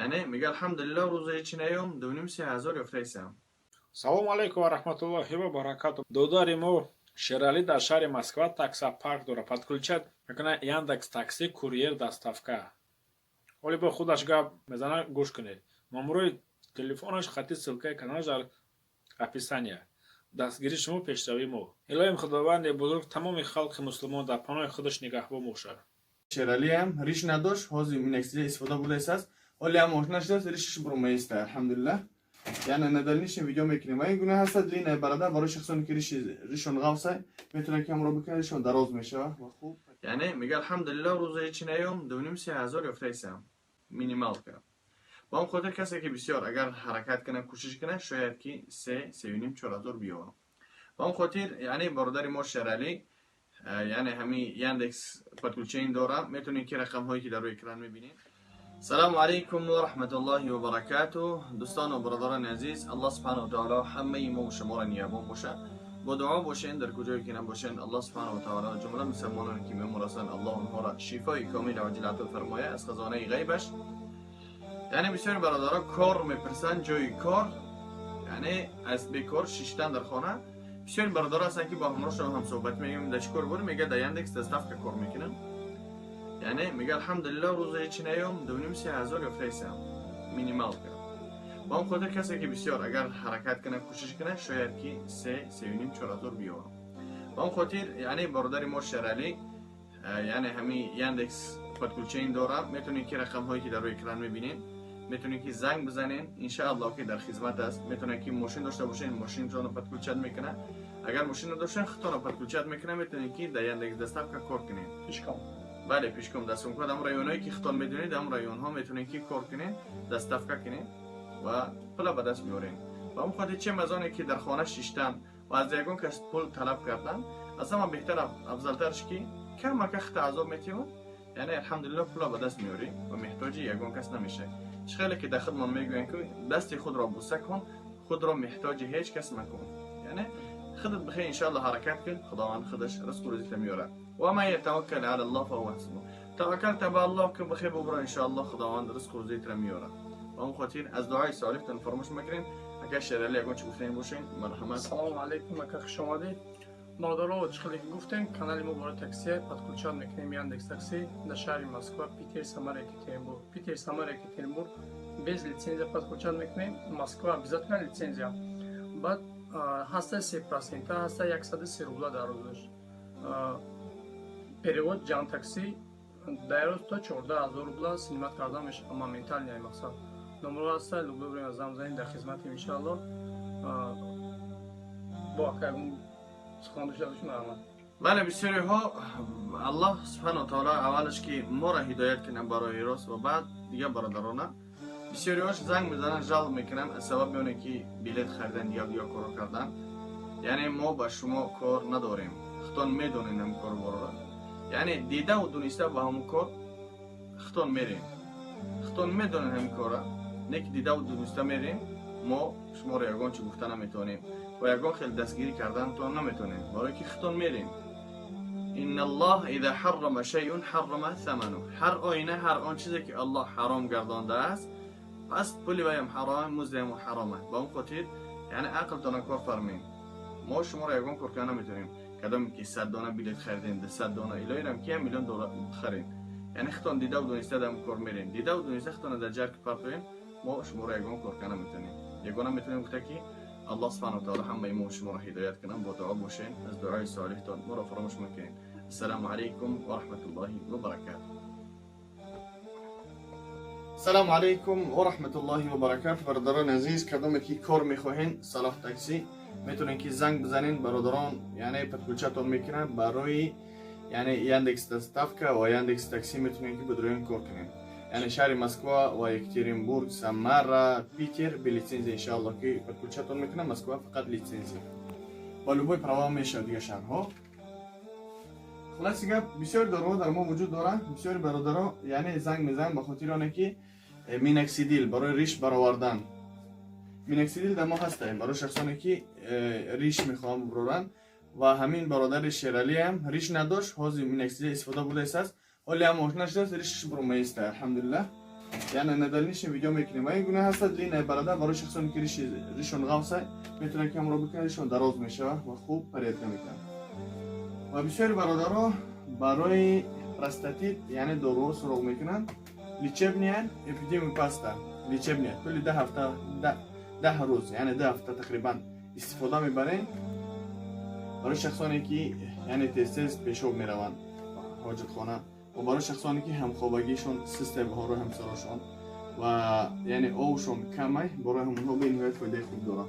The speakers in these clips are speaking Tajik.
Яъне мега, алҳамдулилло, рӯзаи чи наём, дуним се ҳазор ёфтаисам. Салому алайкум ва раҳматуллоҳи ва баракату. Додари мо Шералӣ дар шаҳри Москва таксопарк дорад. Подключать мекунад Яндекс Такси, курьер, доставка. Ҳоли бо худаш гап мезана, гӯш кунед. Номерои телефонаш хати ссылкаи каналаш дар описания. Дастгирии шумо пешравии мо. Илоҳим, Худованди бузург тамоми халқи мусулмон дар паноҳи худаш нигаҳбон бошад. Шералиам риш надошт, ҳозир миноксидил истифода бурдааст. Ҳоли ҳам ошна шудааст, ришаш буромаиста, алҳамдулиллаҳ. Яъне на дальнейшем видео мекунем. Ва ин гуна ҳастад длинная борода барои шахсоне ки ришон ғафса, метавонад ки ҳамро бикунад, ришон дароз мешавад ва хуб. Яъне мега, алҳамдулилло, рӯзаи чи наём, дуним се ҳазор ёфтаисам, минималка. Ба он хотир касе ки бисёр агар ҳаракат кунад, кӯшиш кунад, шояд ки се, сеюним, 4 ҳазор биёвад. Ба он хотир, яъне бародари мо Шералӣ, яъне ҳами Яндекс подключение дора, метавонед ки рақамҳое ки дар рӯи экран мебинед. Салому алайкум ва раҳматуллоҳи ва баракату. Дӯстону бародарони азиз, Аллоҳ субҳанаҳу ва таоло ҳамаи мо шуморо ниябон бошад. Бо дуо бошен, дар куҷое ки набошен. Аллоҳ субҳанаҳу ва таоло ҷумла мусалмононе ки мемурасанд, Аллоҳ онҳоро шифои комил оҷил ато фармояд аз хазонаи ғайбаш. Яъне бисёри бародаро кор мепурсанд, ҷои кор, яъне аз бекор шиштан дар хона. Бисёри бародаро ҳастанд, ки бо ҳамроҳшон ҳамсӯҳбат мегӯем, дар чӣ кор бурӣ? Мега, дар Яндекс доставка кор мекунам. Яъне мега, алҳамдулилло, рӯзаи чи наём, дуним се ҳазор ёфтаисам, минималка. Ба он хотир касе ки бисёр агар ҳаракат кунад, кӯшиш кунад, шояд ки се, сеюним, 4 ҳазор биёвад. Ба он хотир, яъне бародари мо Шералӣ, яъне ҳами Яндекс подключение дора, метавонед ки рақамҳое ки дар рӯи экран мебинед, метавонед ки занг бизанед. Иншааллоҳ ки дар хизмат аст. Метавонед ки мошин дошта бошед, мошинтонро подключать мекунад. Агар мошин надошта, худтонро подключать мекунад. Метавонед ки дар Яндекс доставка кор кунед. Пешком. Бале, пешком, дастумкор. Ҳам районҳое ки худтон медонед, ҳам районҳо метавонед ки кор кунед, доставка кунед ва пула ба даст биёред. Ба он хотир, чем аз оне ки дар хона шиштан ва аз ягон кас пул талаб кардан, аз ҳама беҳтар, афзалтарш ки камака хита азоб метиҳад, яъне алҳамдулилло, пула ба даст меорӣ ва меҳтоҷи ягон кас намешавӣ. Чӣ хеле ки дар худмон мегӯянд, ки дасти худро буса кун, худро меҳтоҷи ҳеҷ кас макун. Яъне худат бихел, иншоалло, ҳаракат кун, Худованд худаш ризқу рӯзита меорад. Ва ман ятаваккал ала Аллоҳ фаҳува ҳасбуҳ. Таваккалта ба Аллоҳ ки бихел, бубро, иншоалло, Худованд ризқу рӯзитро меорад. Ба он хотир аз дуои солиҳтон фаромӯш макунед. Агар Шерали ягон чӣ гуфтани бошед, марҳамат. Салому алайкум, ака, хуш омадед. Бародаро, чӣ хеле ки гуфтем, канали мо бораи такси, подключать мекунем Яндекс Такси дар шаҳри Москва, Питер, Самара, Екатеринбург. Питер, Самара, Екатеринбург без лицензия подключать мекунем, Москва обязательно лицензия. Баъд ҳаста 3 процента, ҳаста 103 рубла дар рӯзаш. Перевод ҷан такси дар рӯз то 14 000 рубла снимать карда мешавад моментально. Мақсад, номро ҳаста, любое время занг занед, дар хизматем, иншаалло. Бо ака сухан дошта бошем, марҳамат. Бале, бисёриҳо, Аллоҳ субҳану таоло аввалаш ки моро ҳидоят кунад барои рост ва баъд дигар бародарона. Бисёриҳош занг мезананд, жалб мекунанд аз сабаби оне ки билет харидан, дигар дигар корро кардан. Яъне мо ба шумо кор надорем, худтон медонед ҳам корборро. Яъне дидаву дуниста ба ҳамон кор худтон мерем, худтон медонед ҳамин корра, не ки дидаву дуниста мерем. Мо шуморо ягон чи гуфта наметавонем ва ягон хел дастгирӣ карданатон наметавонем, барое ки худтон мерем. Инна Аллоҳ иза ҳаррама шайъун ҳаррама саману. Ҳар оина, ҳар он чизе ки Аллоҳ ҳаром гардондааст, пас пули ваям ҳаром, муздиам ҳаром аст. Ба он хотир, яъне ақлтона кор фармем. Мо шуморо ягон кор карда наметавонем. Кадоме ки 100 дона билет харидем, 200 дона, илоҳирам ки 1 миллион доллар харем, яъне худтон дидаву дониста дар кор мерем, дидаву дониста худтона дар ҷарки партоем. Мо шуморо ягон кор карда наметавонем. Ягона метавонем гуфта, ки Аллоҳ субҳану таоло ҳамаи мо шуморо ҳидоят кунам. Бо дуо бошем, аз дуои солиҳтон моро фаромӯш макунед. Ассалому алайкум ва раҳматуллоҳи ва баракату. Салому алайкум ва раҳматуллоҳи ва баракату. Бародарони азиз, кадоме ки кор мехоҳен, Салоҳ Такси, метавонед ки занг бизанед. Бародарон, яъне подключатон мекунанд барои, яъне, Яндекс доставка ва Яндекс Такси. Метавонед ки бидроен кор кунед, яъне шаҳри Москва ва Екатеринбург, Самара, Питер бе лицензия, иншаалло, ки подключатон мекунад. Москва фақат лицензия, ба любой права мешавад дигар шаҳрҳо. Хулоси гап, бисёри доруҳо дар мо вуҷуд доранд. Бисёри бародаро, яъне, занг мезананд ба хотири оне ки миноксидил барои риш баровардан. Миноксидил дар мо ҳастаем барои шахсоне ки риш мехоҳанд буброранд. Ва ҳамин бародари Шералиам риш надошт, ҳозир миноксидил истифода бурдааст. Ҳоли ҳам ошна шудааст, ришаш буромаиста, алҳамдулиллаҳ. Яъне на дальнейшем видео мекунем. Ва ин гуна ҳастад длинная борода, барои шахсоне ки ришон ғафса, метавонад ки ҳамро бикунад, ришон дароз мешавад ва хуб порядка мекунад. Ва бисёри бародаро барои простатит, яъне доруҳо суроғ мекунанд. Лечебная эпидемия паста, лечебная, тӯли 10 ҳафта, 10 рӯз, яъне 2 ҳафта тақрибан истифода мебарем. Барои шахсоне ки, яъне, тез-тез пешоб мераванд ҳоҷатхона ва барои шахсоне ки ҳамхобагишон систай ба ҳамроҳи ҳамсарошон ва, яъне, овшон камай, барои ҳамонҳо бениҳоят фоидаи хуб дорад.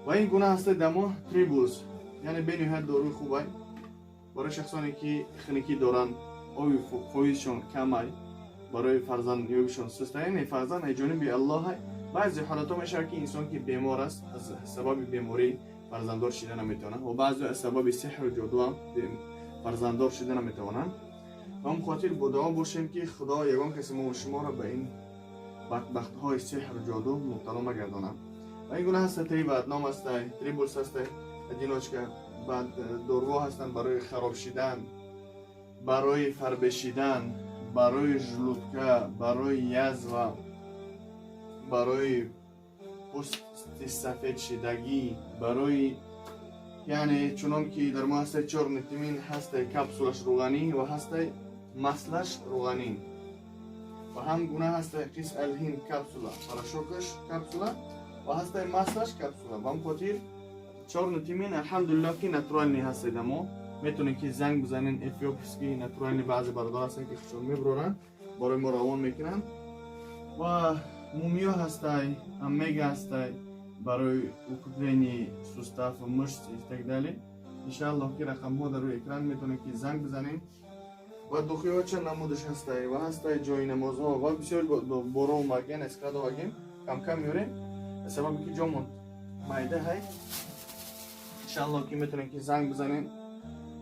Ва ин гуна ҳастаи дамо трибулс, яъне бениҳоят доруи хубай барои шахсоне ки хиникӣ доранд, ови фоизшон камай, барои фарзандёбишон суста. Яъне фарзанд аз ҷониби Аллоҳ. Баъзе ҳолатҳо мешавад, ки инсон ки бемор аст, аз сабаби беморӣ фарзанддор шида наметавонад ва баъзе аз сабаби сеҳру ҷодуам фарзанддор шида наметавонанд. Ба ҳамн хотир бо дуо бошем, ки Худо ягон касе мо шуморо ба ин бадбахтҳои сеҳру ҷоду мубтало магардонад. Ва ин гуна ҳаста три в одном ҳастай, трибулс ҳастай, одиночка. Баъд доруҳо ҳастанд барои хароб шидан, барои фарбе шидан, барои желудка, барои язва, барои пӯсти сафед шидагӣ, барои, яъне, чунон ки дар мо ҳастай чёрный тмин, ҳастай капсулаш руғанӣ ва ҳастай маслаш руғанӣ. Ва ҳам гуна ҳастай қис алҳин капсула, порошокаш капсула ва ҳастай маслаш капсула. Ба ҳам хотир чёрный тмин, алҳамдулиллоҳ, ки натуральный ҳастай дамо. Метавонед ки занг бизанен, эфиопский натуральный. Баъзе бародар ҳастанд, ки хушон мебуроранд, барои мо равон мекунанд. Ва мумиё ҳастай, омега ҳастай барои укрепление сустав, мышц и так далее. Иншааллоҳ, ки рақамҳо дар рӯи экран, метавонед ки занг бизанем. Ва духиҳо чанд намудаш ҳастай ва ҳастай ҷои намозҳо ва бисёр боро омаген, склад овагем, камкам меорем, сабаби ки ҷомон майда ҳай. Иншааллоҳ, ки метавонем ки занг бизанем,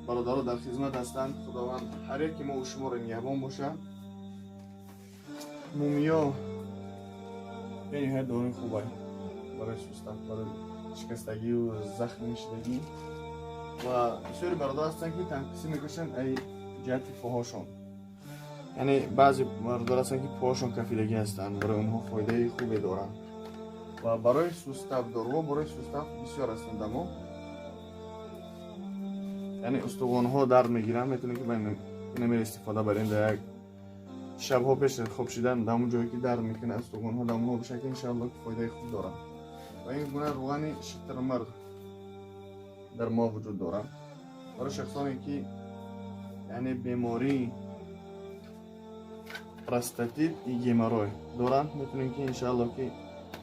бародаро дар хизмат ҳастанд. Худованд ҳар яке мо шуморо нигаҳбон боша. Мумиё бениҳоят доруи хубай барои сустав, барои шикастагию захми шидагӣ. Ва бисёри бародар ҳастанд, ки танқисӣ мекашанд ай ҷиҳати поҳошон, яъне баъзе бародар ҳастанд, ки поҳошон кафидагӣ ҳастанд, барои онҳо фоидаи хубе доранд. Ва барои сустав доруҳо, барои сустав бисёр ҳастанд дамо. Яъне устухонҳо дард мегиранд, метавонем ки инамеро истифода барем дар як шабҳо пеш аз хоб шидан, дар он ҷое ки дард мекунад устухонҳо, дар онҳо бошад, ки иншаалло ки фоидаи хуб дорад. Ва ин гуна рӯғани шитирмирғ дар мо вуҷуд дорад барои шахсоне ки, яъне, бемории простатит и геморрой доранд, метавонем ки иншаалло ки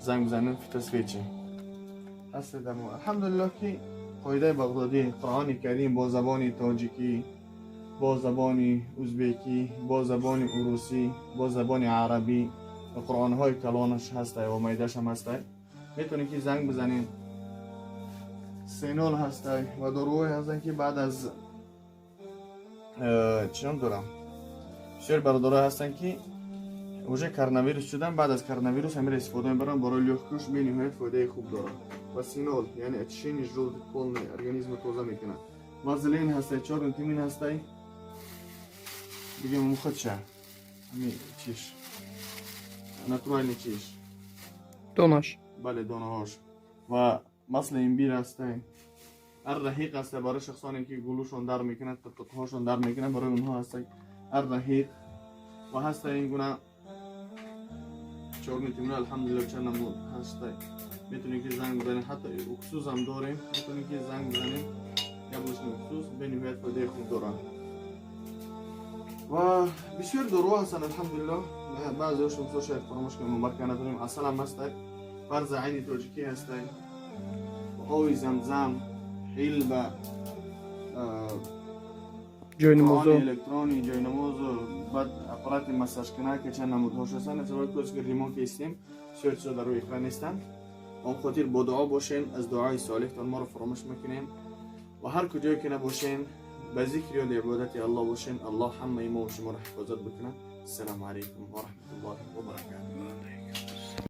занг бизанем. Фитосвечи ҳастед дар мо, алҳамдулиллоҳ, ки қоидаи бағдодӣ, Қуръони Карим бо забони тоҷикӣ, бо забони узбекӣ, бо забони урусӣ, бо забони арабӣ ва қуръонҳои калонаш ҳастай ва майдашам ҳастай, метавонем ки занг бизанем. Сенол ҳастай ва доруҳое ҳастанд, ки баъд аз чӣ ном дорам, бисёр бародарое ҳастанд, ки уже коронавирус шудан, баъд аз коронавирус ҳамира истифода мебаранд, барои лёгкош бениҳоят фоидаи хуб дорад. Ва синол, яъне очищение желудок, полный организмро тоза мекунад. Вазелин ҳастай, чёрный тмин ҳастай, бигем мухотша ҳами чиш, натуральный чиш. Донаш. Бале, донаҳош. Ва масли имбир ҳастай, ар раҳиқ ҳастай барои шахсоне ки гулушон дард мекунад, қитқитҳошон дард мекунад, барои онҳо ҳастай ар раҳиқ. Ва ҳастай ин гуна чёрный тмин, алҳамдулилла, чанд намуд ҳастай, метавонем ки занг бизанем. Ҳатто уксусам дорем, метавонем ки занг бизанем. Яблочный уксус бениҳоят фоидаи хуб дорад. Ва бисёр доруҳо ҳастанд, алҳамдулилло. Баъзеҳошон мисол шояд фаромӯш кунем, мубарка надорем. Асалам ҳастай, фарзи айни тоҷикӣ ҳастай, оби замзам, ҳилба. Ҷои намозо. Электрони, ҷои намозу, баъд аппарати массажкунак, чанд намудҳош ҳастанд. Сабаби ки ремон ки истем, бисёр чизо дар рӯи экран нестанд. Он хотир бо дуо бошем, аз дуои солеҳтон моро фаромӯш мекунем. Ва ҳар куҷое ки набошем, ба зикри ёди ибодати Аллоҳ бошем. Аллоҳ ҳамаи мо шуморо ҳифозат бикунад. Ассалому алайкум ва раҳматуллоҳи ва баракатуҳ.